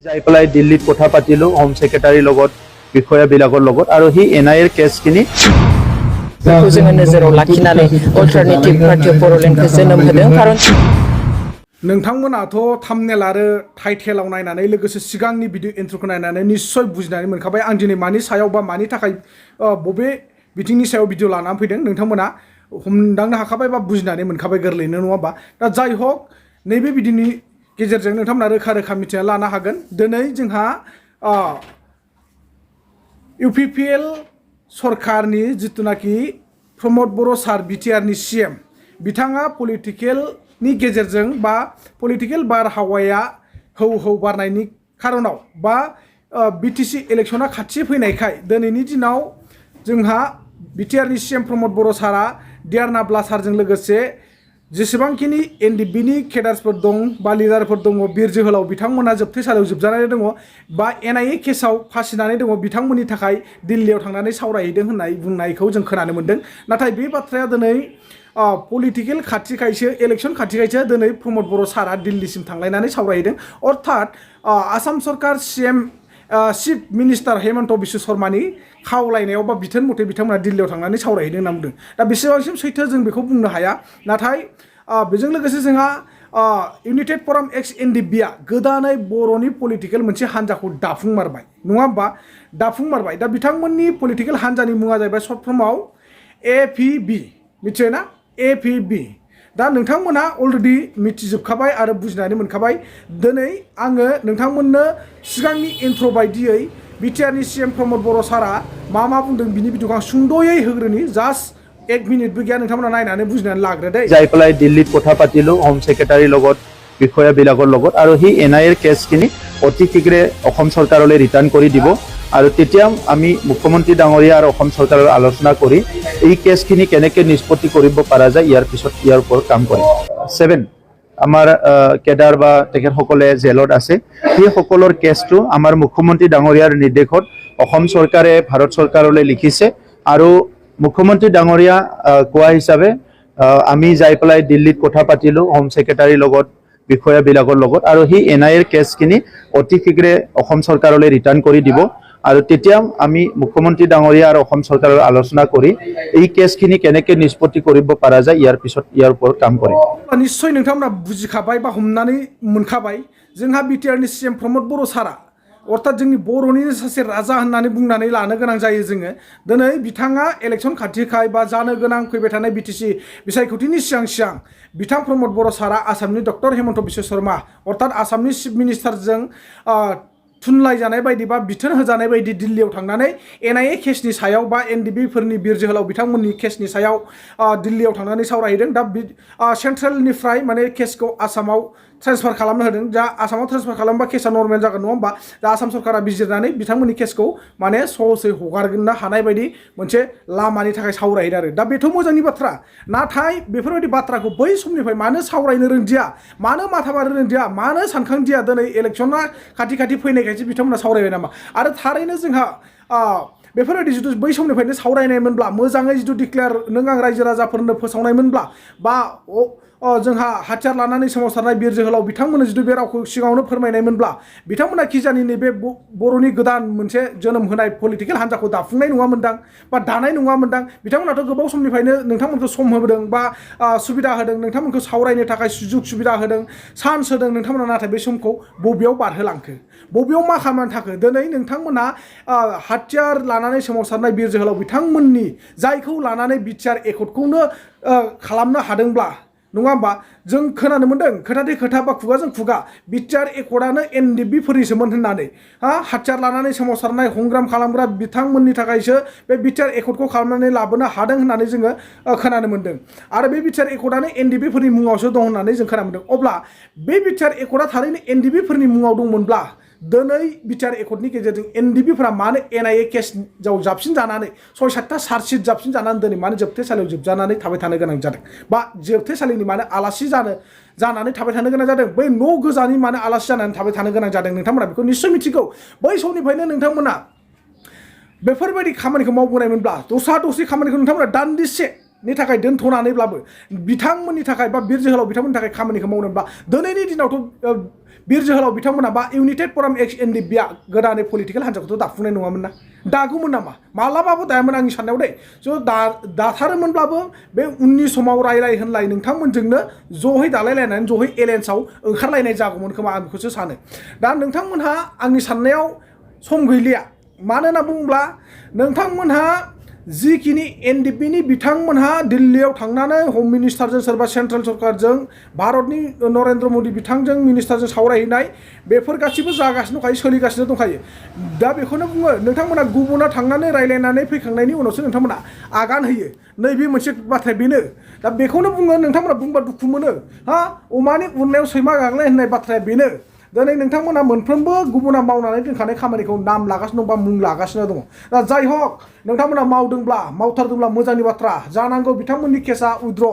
যাই পেলাই দিল্লীত কথা পাতিলো হোম সেক্ৰেটাৰীৰ লগত বিষয়াবিলাকৰ লগত আৰু হি NIA কেছখিনি बेखौ जोङो नोजोराव लाखिनानै अल्टारनेटिभ पार्टि अफ बर'लेण्डखौ जोनोम होदों खारन नोंथांमोनाथ' थाम्बनेल आरो टाइटेलाव नायनानै लोगोसे सिगांनि भिडिअ इन्ट्र'खौ नायनानै निश्चय बुजिनानै मोनखाबाय आं दिनै मानि सायाव बा मानि थाखाय बबे बिथिंनि सायाव भिडिअ लानानै फैदों नोंथांमोना हमदांनो हाखाबाय बा बुजिनानै मोनखाबाय गोरलैनो नङा होमबा दा जाय हक नैबे भिडिअनि गेजेरजों नोंथांमोना रोखा रोखा मिथिना लानो हागोन दिनै जोंहा UPPL सरकारनि जितुनाखि प्रमद बर' सार BTR नि CM बिथाङा पलिटिकेलनि गेजेरजों बा पलिटिकेल बारहावाया हौ हौ बारनायनि खारनाव बा BTC इलेक्शना खाथि फैनायखाय दिनैनि दिनाव जोंहा BTR नि CM प्रमद बर' सारा देरना ब्लासारजों लोगोसे जेसेबांखिनि NDFB नि केडार्सफोर दं बा लिडारफोर दङ बिर जोहोलाव बिथांमोना जोबथेसालियाव जोबजानानै दङ बा NIA केसाव फासिनानै दङ बिथांमोननि थाखाय दिल्लीयाव थांनानै सावरायहैदों होननाय बुंनायखौ जों खोनानो मोन्दों नाथाय बे बाथ्राया दिनै पलिटिकेल खाथिखायसो इलेक्शन खाथिखायसो दिनै प्रमद बर' सारा दिल्लीसिम थांलायनानै सावरायहैदों अर्थात आसाम सरकार CM chief minister Himanta Biswa शर्मानि खावलायनायाव बा बिथोन मथे बिथांमोना दिल्लीयाव थांनानै सावरायहैदों होनना बुंदों दा बेसेबांसिम सैथो जों बेखौ बुंनो हाया नाथाय बेजों लोगोसे जोंहा इउनाइटेड फराम एक्स NDFB आ गोदानै बर'नि पलिटिकेल मोनसे हान्जाखौ दाफुंमारबाय नङा होमबा दाफुंमारबाय दा बिथांमोननि पलिटिकेल हान्जानि मुङा जाहैबाय सर्ट फर्माव APB मिथियो ना APB दा नोंथांमोना अलरेडि मिथिजोबखाबाय आरो बुजिनानै मोनखाबाय दिनै आङो नोंथांमोननो सिगांनि इन्ट्र' बायदियै BTR नि CM प्रमद बर' सारा मा बुंदों बिनि भिडिअखौ आं सुंद'यै होग्रोनि जास्ट 1 मिनिटबो गैया नोंथांमोना नायनानै बुजिनानै लाग्रो दे যাই পেলাই দিল্লীত কথা পাতিলো হোম সেক্ৰেটাৰীৰ লগত বিষয়াবিলাকৰ লগত আৰু হি NIA কেছখিনি অতি শীঘ্ৰে অসম চৰকাৰলৈ ৰিটাৰ্ণ কৰি দিব আৰু তেতিয়া আমি মুখ্যমন্ত্ৰী ডাঙৰীয়া আৰু অসম চৰকাৰৰ আলোচনা কৰি এই কেছখিনি কেনেকৈ নিষ্পত্তি কৰিব পৰা যায় ইয়াৰ পিছত ইয়াৰ ওপৰত কাম কৰিম 7 আমাৰ কেডাৰ বা তেখেতসকলে জেলত আছে সেই সকলৰ কেছটো আমাৰ মুখ্যমন্ত্ৰী ডাঙৰীয়াৰ নিৰ্দেশত অসম চৰকাৰে ভাৰত চৰকাৰলৈ লিখিছে আৰু মুখ্যমন্ত্ৰী ডাঙৰীয়া কোৱা হিচাপে আমি যাই পেলাই দিল্লীত কথা পাতিলো হোম সেক্ৰেটাৰীৰ লগত বিষয়াবিলাকৰ লগত আৰু হি NIA কেছখিনি অতি শীঘ্ৰে অসম চৰকাৰলৈ ৰিটাৰ্ণ কৰি দিব আৰু তেতিয়া আমি মুখ্যমন্ত্ৰী ডাঙৰীয়া আৰু অসম চৰকাৰৰ আলোচনা কৰি এই কেছখিনি কেনেকৈ নিষ্পত্তি কৰিব পৰা যায় ইয়াৰ পিছত ইয়াৰ ওপৰত কাম কৰিম নিশ্চয় नोंथांमोना बुजिखाबाय बा हमनानै मोनखाबाय जोंहा BTR नि CM प्रमद बर' सारा अर्थात जोंनि बर'नि सासे राजा होननानै बुंनानै लानो गोनां जायो जोङो दिनै बिथाङा इलेक्शन खाथिखाय बा जानो गोनां फैबाय थानाय BTC बिसायख'थिनि सिगां बिथां प्रमद बर' सारा आसामनि डक्टर हेमन्त बिश्व शर्मा अर्थात आसामनि चिफ मिनिस्टारजों थुनलाइ जानाय बायदि बा बिथोन होजानाय बायदि दिल्लीयाव थांनानै NIA केसनि सायाव बा NDFB फोरनि बिर जोहोलाव बिथांमोननि केसनि सायाव दिल्लीयाव थांनानै सावरायहैदों दा सेन्ट्रेलनिफ्राय माने केसखौ आसामाव ट्रेन्सफार खालामनो होदों जा आसामाव ट्रेन्सफार खालामबा केसा नर्मेल जागोन नङा होमबा दा आसाम सरकारा बिजिरनानै बिथांमोननि केसखौ माने सहसै हगारनो हानाय बायदि मोनसे लामानि थाखाय सावरायहैदों आरो दा बेथ' मोजांनि बाथ्रा नाथाय बेफोरबायदि बाथ्राखौ बै समनिफ्राय मानो सावरायनो रोंदिया मानो माथा मारिनो रोंदिया मानो सानखांदिया दिनै इलेक्शना खाथि फैनायखायसो बिथांमोना सावरायबाय नामा आरो थारैनो जोंहा बेफोरबायदि जिथु बै समनिफ्रायनो सावरायनायमोनब्ला मोजाङै जिथु डिक्लेयार नों आं रायजो राजाफोरनो फोसावनायमोनब्ला बा जोंहा हाथियार लानानै सोमावसारनाय बिर जोहोलाव बिथांमोननो जिथु बे रावखौ सिगाङावनो फोरमायनायमोनब्ला बिथांमोना खिजानि नैबे बर'नि गोदान मोनसे जोनोम होनाय पलिटिकेल हान्जाखौ दाफुंनाय नङामोनदां बा दानाय नङामोनदां बिथांमोनाथ' गोबाव समनिफ्रायनो नोंथांमोनखौ सम होदों बा सुबिदा होदों नोंथांमोनखौ सावरायनो थाखाय सुजुग सुबिदा होदों चान्स होदों नोंथांमोना नाथाय बे समखौ बबेयाव बारहोलांखो बबेयाव मा खालामनानै थाखो दिनै नोंथांमोना हाथियार लानानै सोमावसारनाय बिर जोहोलाव बिथांमोननि जायखौ लानानै BTR एकर्डखौनो खालामनो हादोंब्ला नङा होमबा जों खोनानो मोन्दों खोथाथे खोथा बा खुगाजों खुगा BTR एकर्डआनो NDFB फोरनिसोमोन होननानै हाथियार लानानै सोमावसारनाय संग्राम खालामग्रा बिथांमोननि थाखायसो बे BTR एकर्डखौ खालामनानै लाबोनो हादों होननानै जोङो खोनानो मोन्दों आरो बे BTR एकर्डआनो NDFB फोरनि मुङावसो दं होननानै जों खोनानो मोन्दों अब्ला बे BTR एकर्डआ थारैनो NDFB फोरनि मुङाव दंमोनब्ला दिनै BTR एकर्डनि गेजेरजों NDFB फोरा मानो NIA केसआव जाबसिन जानानै 6-7टा चार्जशिट जाबसिन जानानै दिनै मानो जोबथेसालियाव जोबजानानै थाबाय थानो गोनां जादों बा जोबथेसालिनि मानो आलासि जानानै थाबाय थानो गोनां जादों बै न' गोजानि मानो आलासि जानानै थाबाय थानो गोनां जादों नोंथांमोना बेखौ निश्चय मिथिगौ बै समनिफ्रायनो नोंथांमोना बेफोरबायदि खामानिखौ मावबोनायमोनब्ला दस्रा खामानिखौ नोंथांमोना दान्दिसेनि थाखाय दोनथ'नानैब्लाबो बिथांमोननि थाखाय बा बिर जोहोलाव बिथांमोननि थाखाय खामानिखौ मावनोब्ला दिनैनि दिनावथ' बीर जोहोलाव बिथांमोना बा इउनाइटेड फराम एक्स एनडिएफबीआ गोदानै पलिटिकेल हान्जाखौथ' दाफुंनाय नङामोन ना दागौमोन नामा मालाबाबो दायामोन आंनि साननायाव दे स' दाथारोमोनब्लाबो बे उननि समाव रायलाय होनलाय नोंथांमोनजोंनो ज'है दालायलायनानै ज'है एलायन्सआव ओंखारलायनाय जागौमोन खोमा आं बेखौसो सानो दा नोंथांमोनहा आंनि साननायाव सम गैलिया मानो होनना बुङोब्ला नोंथांमोनहा जिखिनि एनडिएफबिनि बिथांमोनहा दिल्लीयाव थांनानै हम मिनिस्टारजों सोरबा सेन्ट्रेल सरकारजों भारतनि नरेन्द्र मदि बिथांजों मिनिस्टारजों सावरायहैनाय बेफोर गासिबो जागासिनो दंखायो सोलिगासिनो दंखायो दा बेखौनो बुङो नोंथांमोना गुबुनाव थांनानै रायलायनानै फैखांनायनि उनावसो नोंथांमोना आगान होयो नैबे मोनसे बाथ्राया बेनो दा बेखौनो बुङो नोंथांमोना बुंबा दुखु मोनो हा अमानि उरनायाव सैमा गाग्लाय होननाय बाथ्राया बेनो दिनै नोंथांमोना मोनफ्रोमबो गुबुना मावनानै दोनखानाय खामानिखौ नाम लागासिनो दं बा मुं लागासिनो दङ दा जाय हक नोंथांमोना मावदोंब्ला मावथारदोंब्ला मोजांनि बाथ्रा जानांगौ बिथांमोननि केसा उद्र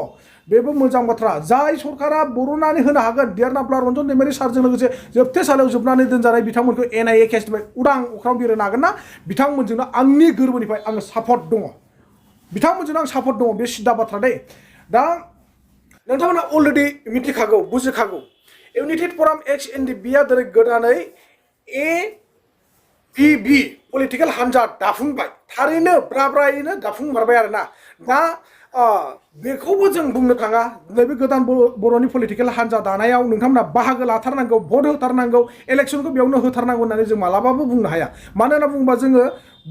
बेबो मोजां बाथ्रा जाय सरकारा बर'नानै होनो हागोन देरनाब्ला रन्जन दैमारि सारजों लोगोसे जोबथेसालियाव जोबनानै दोनजानाय बिथांमोनखौ NIA केसनिफ्राय उदां अख्रां बिरहोनो हागोन ना बिथांमोनजोंनो आंनि गोरबोनिफ्राय आङो सापर्ट दङ बिथांमोनजोंनो आं सापर्ट दङ बे सिदा बाथ्रा दे दा नोंथांमोना अलरेडि मिथिखागौ बुजिखागौ इउनाइटेड फराम एक्स एनडिएफबीआ दिनै गोदानै APB पलिटिकेल हान्जा दाफुंबाय थारैनो ब्रायैनो दाफुंमारबाय आरोना दा बेखौबो जों बुंनो थाङा नैबे गोदान बर'नि पलिटिकेल हान्जा दानायाव नोंथांमोना बाहागो लाथारनांगौ भट होथारनांगौ इलेक्सनखौ बेयावनो होथारनांगौ होननानै जों मालाबाबो बुंनो हाया मानो होनना बुङोबा जोङो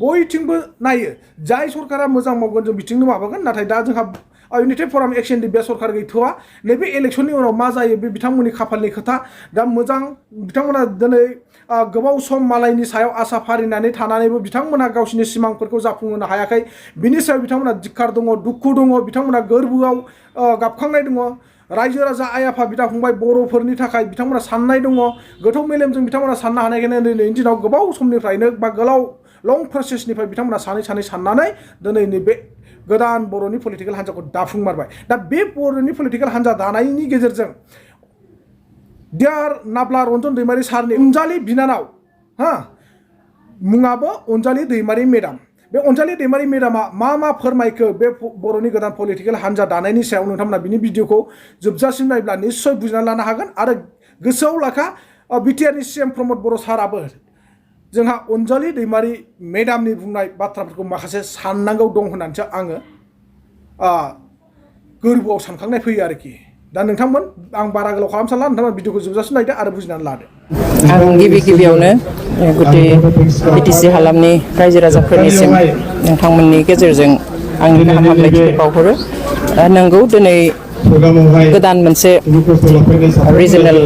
बयथिंबो नायो जाय सरकारा मोजां मावगोन जों बिथिंनो माबागोन नाथाय दा जोंहा इउनाइटेड फराम एक्स एनडिएफबीआ सरकार गैथ'वा नैबे इलेक्सननि उनाव मा जायो बे बिथांमोननि खाफालनि खोथा दा मोजां बिथांमोना दिनै गोबाव सम मालायनि सायाव आसा फारिनानै थानानैबो बिथांमोना गावसिनि सिमांफोरखौ जाफुंहोनो हायाखै बिनि सायाव बिथांमोना धिक्कार दङ दुखु दङ बिथांमोना गोरबोआव गाबखांनाय दङ रायजो राजा आइ आफा बिदा फंबाय बर'फोरनि थाखाय बिथांमोना साननाय दङ गोथौ मेलेमजों बिथांमोना साननो हानायखायनो दिनैनि दिनाव गोबाव समनिफ्रायनो बा गोलाव लं प्रसेसनिफ्राय बिथांमोना सानै साननानै दिनै नैबे गोदान बर'नि पलिटिकेल हान्जाखौ दाफुंमारबाय दा बे बर'नि पलिटिकेल हान्जा दानायनि गेजेरजों नाब्ला रन्जन दैमारि सारनि अनजालि बिनानाव हा मुङाबो अनजालि दैमारि मेडाम बे अनजालि दैमारि मेडामा मा फोरमायखो बे बर'नि गोदान पलिटिकेल हान्जा दानायनि सायाव नोंथांमोना बिनि भिडिअखौ जोबजासिम नायब्ला निस्सय बुजिनानै लानो हागोन आरो गोसोआव लाखा BTR नि CM प्रमद बर' साराबो जोंहा अनजालि दैमारि मेडामनि बुंनाय बाथ्राफोरखौ माखासे साननांगौ दं होननानैसो आङो गोरबोआव सानखांनाय फैयो आरोखि दा नोंथांमोन आं बारा गोलाव खालामसानला नोंथांमोन भिडिअखौ जोबजासिम नायदो आरो बुजिनानै लादो आं गिबियावनो गुदि BTC हालामनि रायजो राजाफोरनिसिम नोंथांमोननि गेजेरजों आंनि गाहाम हामलायथिखौ बावहरो नंगौ दिनै गोदान मोनसे रिजनेल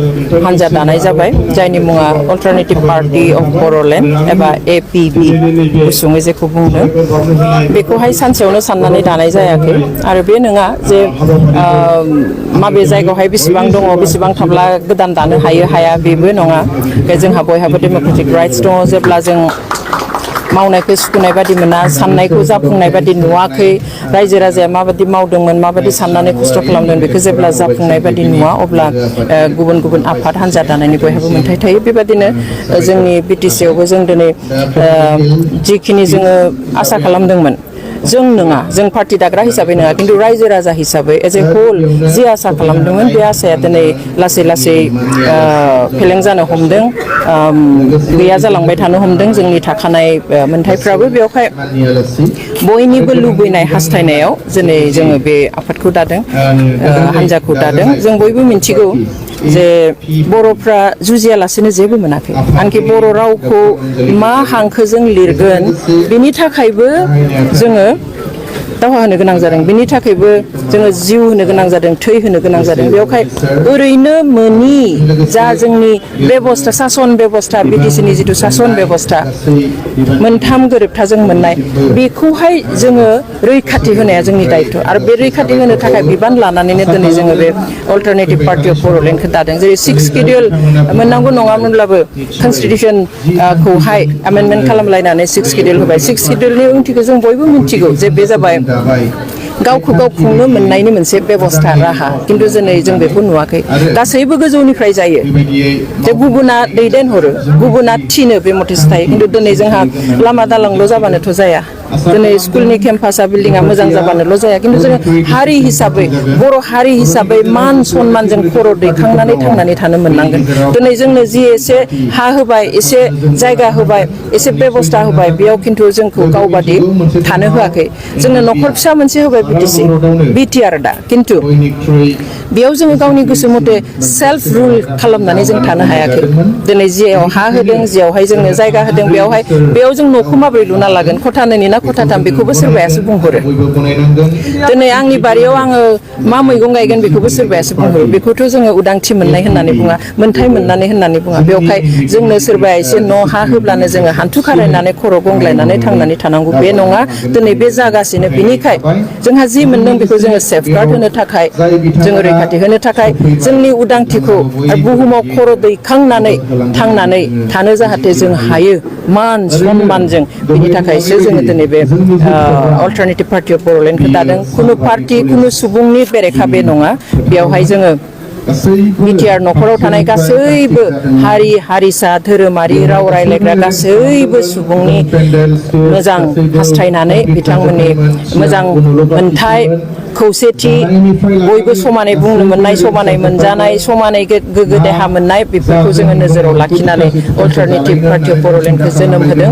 हान्जा दानाय जाबाय जायनि मुङा अल्टारनेटिभ पार्टी अफ बर'लेण्ड एबा APB गुसुङै जेखौ बुंदों बेखौहाय सानसेयावनो साननानै दानाय जायाखै आरो बे नङा जे माबे जायगायावहाय बेसेबां दङ बेसेबां थाब्ला गोदान दानो हाया बेबो नङा जोंहा बयहाबो डेम'क्रेटिक राइट्स दङ जेब्ला जों मावनायखौ सुखुनाय बादि मोना साननायखौ जाफुंनाय बादि नुवाखै रायजो राजाया माबादि मावदोंमोन माबादि साननानै खस्थ' खालामदों बेखौ जेब्ला जाफुंनाय बादि नुवा अब्ला गुबुन आफाद हान्जा दानायनि बयहाबो मोन्थाय थायो बेबादिनो जोंनि BTC आवबो जों दिनै जिखिनि जोङो आसा खालामदोंमोन जों नङा जों पार्टी दाग्रा हिसाबै नङा खिन्थु रायजो राजा हिसाबै एज ए होल जि आसा खालामदोंमोन बे आसाया दिनै लासै फेलें जानो हमदों गैया जालांबाय थानो हमदों जोंनि थाखानाय मोन्थायफ्राबो बेवहाय बयनिबो लुबैनाय हास्थायनायाव दिनै जोङो बे आफादखौ दादों हान्जाखौ दादों जों बयबो मिथिगौ जे बर'फ्रा जुजियालासेनो जेबो मोनाखै आंखि बर' रावखौ मा हांखोजों लिरगोन बेनि थाखायबो जोङो दावहा होनो गोनां जादों बेनि थाखायबो जोङो जिउ होनो गोनां जादों थै होनो गोनां जादों बेवहाय ओरैनो मोनि जा जोंनि बेबस्था सासन बेबस्था BTC नि जिथु सासन बेबस्था मोनथाम गोरोबथाजों मोननाय बेखौहाय जोङो रैखाथि होनाया जोंनि दायित्व आरो बे रैखाथि होनो थाखाय बिबान लानानैनो दिनै जोङो बे अल्टारनेटिभ पार्टी अफ बर'लेण्डखौ दादों जेरै 6 शिडिउल मोननांगौ नङामोनब्लाबो कनस्टिटिउसनखौहाय एमेन्डमेन्ट खालामलायनानै 6 शिडिउल होबाय 6 शिडिउलनि ओंथिखौ जों बयबो मिथिगौ जे बे जाबाय गावखौ गाव खुंनो मोननायनि मोनसे बेबस्था राहा खिन्थु दिनै जों बेखौ नुवाखै गासैबो गोजौनिफ्राय जायो जे गुबुना दैदेनहरो गुबुना थिनो बे मथेसो थायो खिन्थु दिनै जोंहा लामा दालांल' जाबानोथ' जाया दिनै स्कुलनि केम्पासा बिल्डिंआ मोजां जाबानोल' जाया खिन्थु जोङो हारि हिसाबै बर' हारि हिसाबै मान सनमानजों खर' दैखांनानै थांनानै थानो मोननांगोन दिनै जोंनो जि एसे हा होबाय एसे जायगा होबाय एसे बेबस्था होबाय बेयाव खिन्थु जोंखौ गावबादि थानो होआखै जोंनो न'खर फिसा मोनसे होबाय BTR दा खिन्थु बेयाव जोङो गावनि गोसो मथे सेल्फ रुल खालामनानै जों थानो हायाखै दिनै जियाव हा होदों जियावहाय जोंनो जायगा होदों बेयाव जों न'खौ माबोरै लुना लागोन खथानैनि ना खथाथाम बेखौबो सोरबायासो बुंहरो दिनै आंनि बारियाव आङो मा मैगं गायगोन बेखौबो सोरबायासो बुंहरो बेखौथ' जोङो उदांथि मोननाय होननानै बुङा मोन्थाय मोननानै होननानै बुङा बेवहाय जोंनो सोरबा एसे न' हा होब्लानो जोङो हान्थु खारायनानै खर' गंग्लायनानै थांनानै थानांगौ बे नङा दिनै बे जागासिनो बिनिखाय जोंहा जि मोनदों बेखौ जोङो सेफगार्ड होनो थाखाय जोङो रैखाथि होनो थाखाय जोंनि उदांथिखौ बुहुमाव खर' दैखांनानै थांनानै थानो जाहाथे जों हायो मान सनमानजों बिनि थाखायसो जोङो दिनै बे अल्टारनेटिभ पार्टि अफ बर'लेण्डखौ दादों खुनु पार्टि खुनु सुबुंनि बेरेखा बे नङा बेवहाय जोङो BTR न'खराव थानाय गासैबो हारि हारिसा धोरोमारि राव रायज्लायग्रा गासैबो सुबुंनि मोजां हास्थायनानै बिथांमोननि मोजां मोनथाय खौसेथि बयबो समानै बुंनो मोननाय समानै मोनजानाय समानै गोग्गो देहा मोननाय बेफोरखौ जोङो नोजोराव लाखिनानै अल्टारनेटिभ पार्टि अफ बर'लेण्डखौ जोनोम होदों